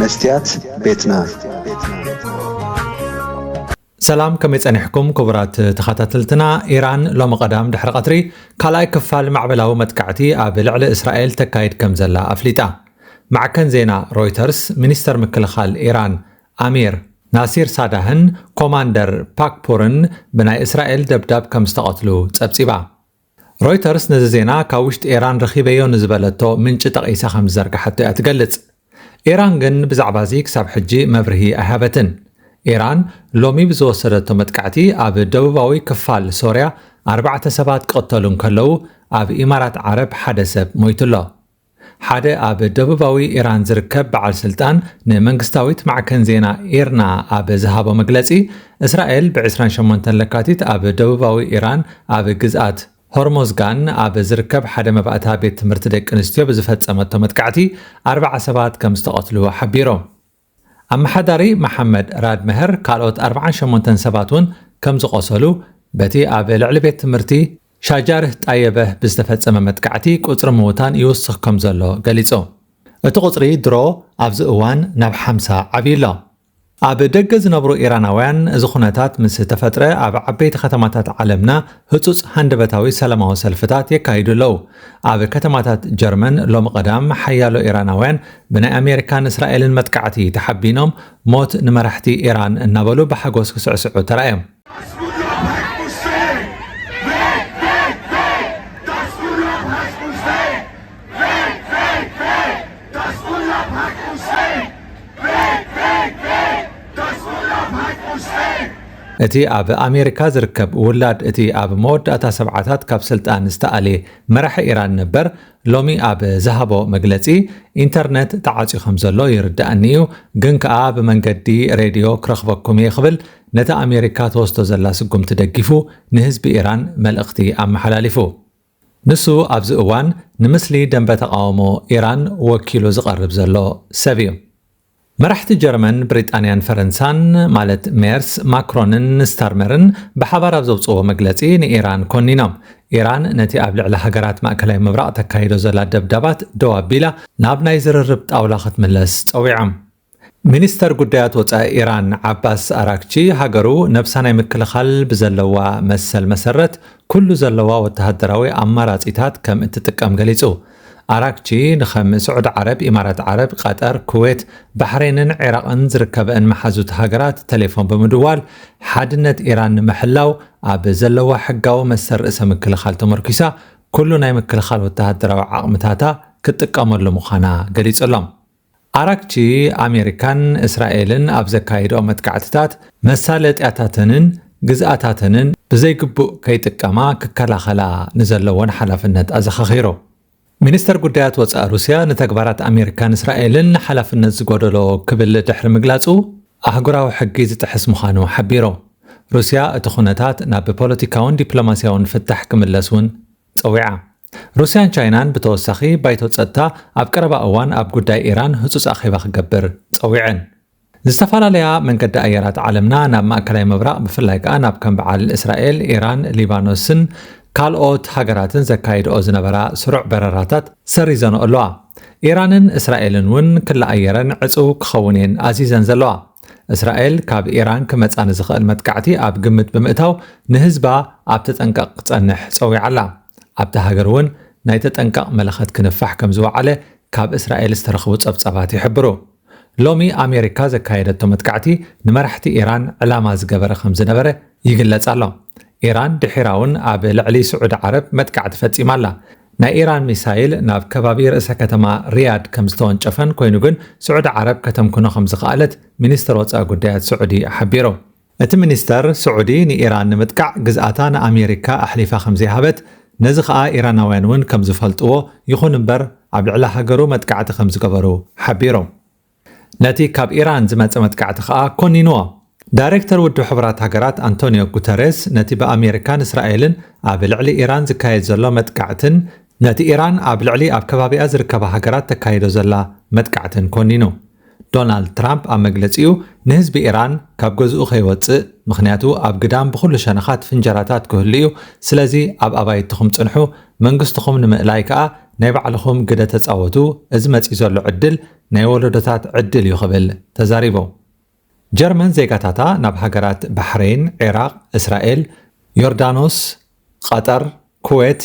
መስትያት ቤትና። ሰላም፣ ከመይ ጸኒሕኩም ክቡራት ተኸታተልትና? ኢራን ሎሚ ቀዳም ድሕሪ ቀትሪ ካልኣይ ክፋል ማዕበላዊ መጥቃዕቲ ኣብ ልዕሊ እስራኤል ተካይድ ከም ዘላ ኣፍሊጣ። ማዕከን ዜና ሮይተርስ፣ ሚኒስተር ምክልኻል ኢራን ኣሚር ናሲር ሳዳህን ኮማንደር ፓክፑርን ብናይ እስራኤል ደብዳብ ከም ዝተቐትሉ ጸብጺባ። ሮይተርስ ነዚ ዜና ካብ ውሽጢ ኢራን ረኺበዮ ንዝበለቶ ምንጪ ጠቒሳ ከም ዝዘርግሓቶ እያ ትገልጽ። ኢራን ግን ብዛዕባ እዚ ክሳብ ሕጂ መብርሂ ኣይሃበትን። ኢራን ሎሚ ብዝወሰደቶ መጥቃዕቲ ኣብ ደቡባዊ ክፋል ሶርያ ኣርባዕተ ሰባት ክቕተሉ እንከለዉ፣ ኣብ ኢማራት ዓረብ ሓደ ሰብ ሞይቱ ኣሎ። ሓደ ኣብ ደቡባዊ ኢራን ዝርከብ በዓል ስልጣን ንመንግስታዊት ማዕከን ዜና ኢርና ኣብ ዝሃቦ መግለጺ፣ እስራኤል ብ ዕስራን ሸሞንተን ለካቲት ኣብ ደቡባዊ ኢራን ኣብ ግዝኣት ሆርሞዝጋን ኣብ ዝርከብ ሓደ መባእታ ቤት ትምህርቲ ደቂ ኣንስትዮ ብዝፈጸመቶ መጥቃዕቲ ኣርባዓ ሰባት ከም ዝተቐትሉ ሓቢሩ። ኣመሓዳሪ መሓመድ ራድ መህር ካልኦት ኣርባዓን ሸሞንተን ሰባት እውን ከም ዝቖሰሉ በቲ ኣብ ልዕሊ ቤት ትምህርቲ ሻጃርህ ጣየበህ ብዝተፈጸመ መጥቃዕቲ ቁጽሪ ምዉታን ይውስኽ ከም ዘሎ ገሊጹ። እቲ ቁጽሪ ድሮ ኣብዚ እዋን ናብ ሓምሳ ዓብዩ ኣሎ። ኣብ ደገ ዝነብሩ ኢራናውያን፣ እዚ ኩነታት ምስ ተፈጥረ ኣብ ዓበይቲ ከተማታት ዓለምና ህጹጽ ሃንደበታዊ ሰላማዊ ሰልፍታት የካይዱ ኣለዉ። ኣብ ከተማታት ጀርመን ሎሚ ቀዳም ሓያሎ ኢራናውያን ብናይ ኣሜሪካን እስራኤልን መጥቃዕቲ ተሓቢኖም፣ ሞት ንመራሕቲ ኢራን እናበሉ ብሓጎስ ክስዕስዑ ተራእዮም። እቲ ኣብ ኣሜሪካ ዝርከብ ውላድ እቲ ኣብ መወዳእታ ሰብዓታት ካብ ስልጣን ዝተኣልየ መራሒ ኢራን ነበር፣ ሎሚ ኣብ ዝሃቦ መግለጺ፣ ኢንተርነት ተዓጽዩ ከም ዘሎ ይርድኣኒ እዩ፣ ግን ከኣ ብመንገዲ ሬድዮ ክረኽበኩም እየ ክብል ነቲ ኣሜሪካ ትወስዶ ዘላ ስጉምቲ ደጊፉ ንህዝቢ ኢራን መልእኽቲ ኣመሓላሊፉ። ንሱ ኣብዚ እዋን ንምስሊ ደንበ ተቓውሞ ኢራን ወኪሉ ዝቐርብ ዘሎ ሰብ እዩ። መራሕቲ ጀርመን፣ ብሪጣንያን ፈረንሳን፣ ማለት ሜርስ፣ ማክሮንን ስታርመርን ብሓባር ኣብ ዘውፅዎ መግለፂ ንኢራን ኮኒኖም። ኢራን ነቲ ኣብ ልዕሊ ሃገራት ማእከላይ ምብራቕ ተካይዶ ዘላ ደብዳባት ደው ኣቢላ ናብ ናይ ዝርርብ ጣውላ ክትምለስ ጸዊዖም። ሚኒስተር ጉዳያት ወጻኢ ኢራን ዓባስ ኣራክቺ፣ ሃገሩ ነብሳ ናይ ምክልኻል ብዘለዋ መሰል መሰረት ኩሉ ዘለዋ ወተሃደራዊ ኣማራጺታት ከም እትጥቀም ገሊጹ። ኣራክቺ ንኸም ስዑዲ ዓረብ፣ ኢማራት ዓረብ፣ ቀጠር፣ ኩዌት፣ ባሕሬንን ዒራቕን ዝርከበእን መሓዙት ሃገራት ተሌፎን ብምድዋል፣ ሓድነት ኢራን ንምሕላው ኣብ ዘለዋ ሕጋዊ መሰል ርእሰ ምክልኻል ተመርኲሳ ኩሉ ናይ ምክልኻል ወተሃደራዊ ዓቕምታታ ክትጥቀመሉ ምዃና ገሊጹ ኣሎ። ኣራክቺ፣ ኣሜሪካን እስራኤልን ኣብ ዘካይድኦ መጥቃዕትታት መሳለጥያታተንን ግዝኣታተንን ብዘይግቡእ ከይጥቀማ ክከላኸላ ንዘለወን ሓላፍነት ኣዘኻኺሩ። ሚኒስተር ጉዳያት ወጻኢ ሩስያ ንተግባራት ኣሜሪካን እስራኤልን ሓላፍነት ዝጎደሎ ክብል ድሕሪ ምግላጹ፣ ኣህጉራዊ ሕጊ ዝጥሕስ ምዃኑ ሓቢሩ። ሩስያ እቲ ኩነታት ናብ ፖለቲካውን ዲፕሎማስያውን ፍታሕ ክምለስ እውን ጸዊዓ። ሩስያን ቻይናን ብተወሳኺ፣ ባይቶ ጸጥታ ኣብ ቀረባ እዋን ኣብ ጉዳይ ኢራን ህጹጽ ኣኼባ ክገብር ጸዊዐን። ዝተፈላለያ መንገዲ ኣየራት ዓለምና ናብ ማእከላይ ምብራቕ፣ ብፍላይ ከኣ ናብ ከም በዓል እስራኤል፣ ኢራን፣ ሊባኖስን ካልኦት ሃገራትን ዘካይድኦ ዝነበራ ስሩዕ በረራታት ሰሪዘንኦ ኣለዋ። ኢራንን እስራኤልን እውን ክላ ኣየረን ዕጹው ክኸውን እየን ኣዚዘን ዘለዋ። እስራኤል ካብ ኢራን ክመጻ ንዝኽእል መጥቃዕቲ ኣብ ግምት ብምእታው፣ ንህዝባ ኣብ ተጠንቀቕ ክጸንሕ ጸዊዓ ኣላ። ኣብታ ሃገር እውን ናይ ተጠንቀቕ መለኸት ክንፋሕ ከም ዝወዓለ ካብ እስራኤል ዝተረኽቡ ጸብጻባት ይሕብሩ። ሎሚ ኣሜሪካ ዘካየደቶ መጥቃዕቲ ንመራሕቲ ኢራን ዕላማ ዝገበረ ከም ዝነበረ ይግለጽ ኣሎ። ኢራን ድሒራ እውን ኣብ ልዕሊ ስዑዲ ዓረብ መጥቃዕቲ ፈጺማ ኣላ። ናይ ኢራን ሚሳይል ናብ ከባቢ ርእሰ ከተማ ሪያድ ከም ዝተወንጨፈን ኮይኑ ግን ስዑዲ ዓረብ ከተምክኖ ከም ዝኸኣለት ሚኒስትር ወጻኢ ጉዳያት ስዑዲ ሓቢሩ። እቲ ሚኒስተር፣ ስዑዲ ንኢራን ንምጥቃዕ ግዝኣታ ንኣሜሪካ ኣሕሊፋ ከም ዘይሃበት፣ ነዚ ኸኣ ኢራናውያን እውን ከም ዝፈልጥዎ፣ ይኹን እምበር ኣብ ልዕሊ ሃገሩ መጥቃዕቲ ከም ዝገበሩ ሓቢሩ። ነቲ ካብ ኢራን ዝመጸ መጥቃዕቲ ኸኣ ኮኒንዎ። ዳይሬክተር ውድብ ሕቡራት ሃገራት ኣንቶኒዮ ጉተሬስ ነቲ ብኣሜሪካን እስራኤልን ኣብ ልዕሊ ኢራን ዝካየድ ዘሎ መጥቃዕትን ነቲ ኢራን ኣብ ልዕሊ ኣብ ከባቢኣ ዝርከባ ሃገራት ተካይዶ ዘላ መጥቃዕትን ኮኒኑ። ዶናልድ ትራምፕ ኣብ መግለጺኡ ንህዝቢ ኢራን ካብ ገዝኡ ከይወጽእ፣ ምኽንያቱ ኣብ ግዳም ብኹሉ ሸነኻት ፍንጀራታት ክህሉ እዩ፣ ስለዚ ኣብ ኣባይትኹም ጽንሑ፣ መንግስትኹም ንምእላይ ከኣ ናይ ባዕልኹም ግደ ተጻወቱ፣ እዚ መጺኡ ዘሎ ዕድል ናይ ወለዶታት ዕድል እዩ ክብል ተዛሪቡ። ጀርመን ዜጋታታ ናብ ሃገራት ባሕሬን፣ ዒራቕ፣ እስራኤል፣ ዮርዳኖስ፣ ቐጠር፣ ኩዌት፣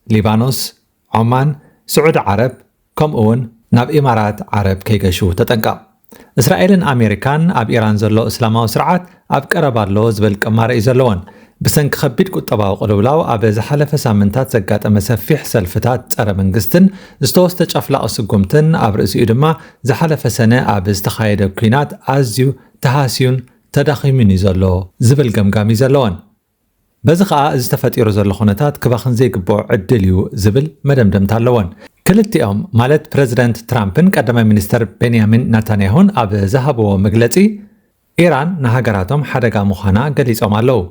ሊባኖስ፣ ዖማን፣ ስዑዲ ዓረብ ከምኡ እውን ናብ ኢማራት ዓረብ ከይገሹ ተጠንቀቕ። እስራኤልን ኣሜሪካን ኣብ ኢራን ዘሎ እስላማዊ ስርዓት ኣብ ቀረባ ኣሎ ዝብል ቅማረ እዩ ዘለዎን። ብሰንኪ ከቢድ ቁጠባዊ ቅልውላው ኣብ ዝሓለፈ ሳምንታት ዘጋጠመ ሰፊሕ ሰልፍታት ጸረ መንግስትን ዝተወስደ ጨፍላቕ ስጉምትን ኣብ ርእሲኡ ድማ ዝሓለፈ ሰነ ኣብ ዝተኻየደ ኲናት ኣዝዩ ተሃስዩን ተዳኺሙን እዩ ዘሎ ዝብል ገምጋም እዩ ዘለዎን። በዚ ኸኣ እዚ ተፈጢሩ ዘሎ ኩነታት ክባኽን ዘይግብኦ ዕድል እዩ ዝብል መደምደምታ ኣለዎን። ክልቲኦም ማለት ፕረዚደንት ትራምፕን ቀዳማይ ሚኒስተር ቤንያሚን ናታንያሁን ኣብ ዝሃብዎ መግለጺ ኢራን ንሃገራቶም ሓደጋ ምዃና ገሊጾም ኣለዉ።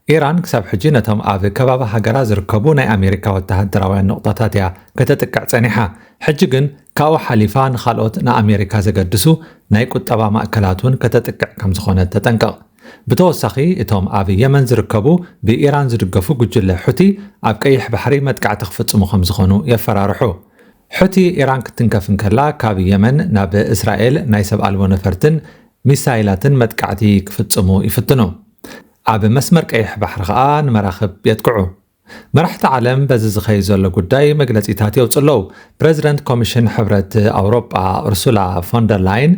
ኢራን ክሳብ ሕጂ ነቶም ኣብ ከባቢ ሃገራ ዝርከቡ ናይ ኣሜሪካ ወተሃደራውያን ንቑጣታት እያ ከተጥቅዕ ጸኒሓ። ሕጂ ግን ካብኡ ሓሊፋ ንኻልኦት ንኣሜሪካ ዘገድሱ ናይ ቁጠባ ማእከላት እውን ከተጥቅዕ ከም ዝኾነት ተጠንቀቕ። ብተወሳኺ እቶም ኣብ የመን ዝርከቡ ብኢራን ዝድገፉ ጉጅለ ሑቲ ኣብ ቀይሕ ባሕሪ መጥቃዕቲ ክፍጽሙ ከም ዝኾኑ የፈራርሑ። ሑቲ ኢራን ክትንከፍ እንከላ ካብ የመን ናብ እስራኤል ናይ ሰብ ኣልቦ ነፈርትን ሚሳይላትን መጥቃዕቲ ክፍጽሙ ይፍትኑ። ኣብ መስመር ቀይሕ ባሕሪ ኸኣ ንመራኽብ የጥቅዑ። መራሕቲ ዓለም በዚ ዝኸይድ ዘሎ ጉዳይ መግለጺታት የውጽእ ኣለዉ። ፕረዚደንት ኮሚሽን ሕብረት ኣውሮጳ ኡርሱላ ፎንደር ላይን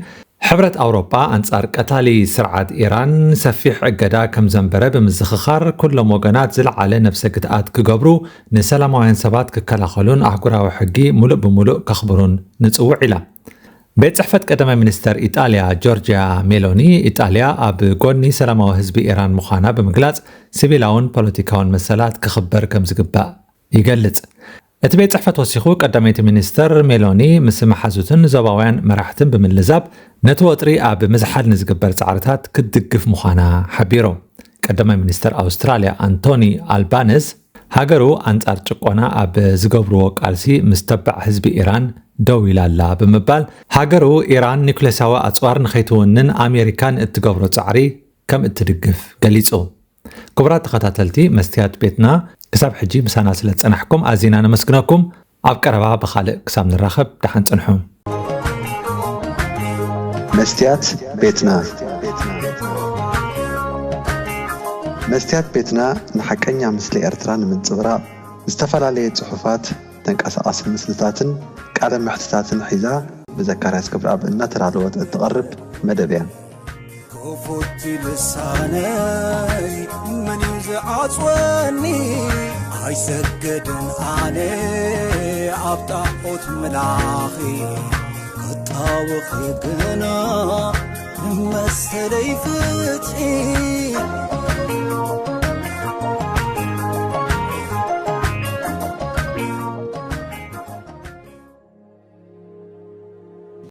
ሕብረት ኣውሮጳ ኣንጻር ቀታሊ ስርዓት ኢራን ሰፊሕ እገዳ ከም ዘንበረ ብምዝኽኻር ኩሎም ወገናት ዝለዓለ ነብሰ ግትኣት ክገብሩ፣ ንሰላማውያን ሰባት ክከላኸሉን ኣህጉራዊ ሕጊ ሙሉእ ብሙሉእ ከኽብሩን ንጽውዕ ኢላ። ቤት ጽሕፈት ቀዳማይ ሚኒስተር ኢጣልያ ጆርጅያ ሜሎኒ፣ ኢጣልያ ኣብ ጎኒ ሰላማዊ ህዝቢ ኢራን ምዃና ብምግላጽ፣ ሲቪላውን ፖለቲካውን መሰላት ክኽበር ከም ዝግባእ ይገልጽ። እቲ ቤት ጽሕፈት ወሲኹ፣ ቀዳመይቲ ሚኒስተር ሜሎኒ ምስ መሓዙትን ዞባውያን መራሕትን ብምልዛብ፣ ነቲ ወጥሪ ኣብ ምዝሓል ንዝግበር ጻዕርታት ክትድግፍ ምዃና ሓቢሩ። ቀዳማይ ሚኒስተር ኣውስትራልያ ኣንቶኒ ኣልባነዝ፣ ሃገሩ ኣንጻር ጭቆና ኣብ ዝገብርዎ ቃልሲ ምስ ተባዕ ህዝቢ ኢራን ደው ኢላ ኣላ ብምባል፣ ሃገሩ ኢራን ኒኩሌሳዊ ኣጽዋር ንኸይትውንን ኣሜሪካን እትገብሮ ጻዕሪ ከም እትድግፍ ገሊጹ። ክቡራት ተኸታተልቲ መስትያት ቤትና፣ ክሳብ ሕጂ ምሳና ስለ ዝጸናሕኩም ኣዚና ነመስግነኩም። ኣብ ቀረባ ብኻልእ ክሳብ ንራኸብ ደሓን ጽንሑ። መስትያት ቤትና። መስትያት ቤትና ንሓቀኛ ምስሊ ኤርትራ ንምንጽብራቕ ዝተፈላለየ ጽሑፋት፣ ተንቀሳቓሲ ምስልታትን ቃለ መሕትታትን ሒዛ ብዘካርያስ ክብረኣብ እናተዳለወት እትቐርብ መደብ እያ። ክፉት ልሳነይ መን እዩ ዝዓጽወኒ? ኣይሰግድን ኣነ ኣብ ጣዖት ምላኺ፣ ክጣወኺ ግና ንመሰለይ ፍትሒ።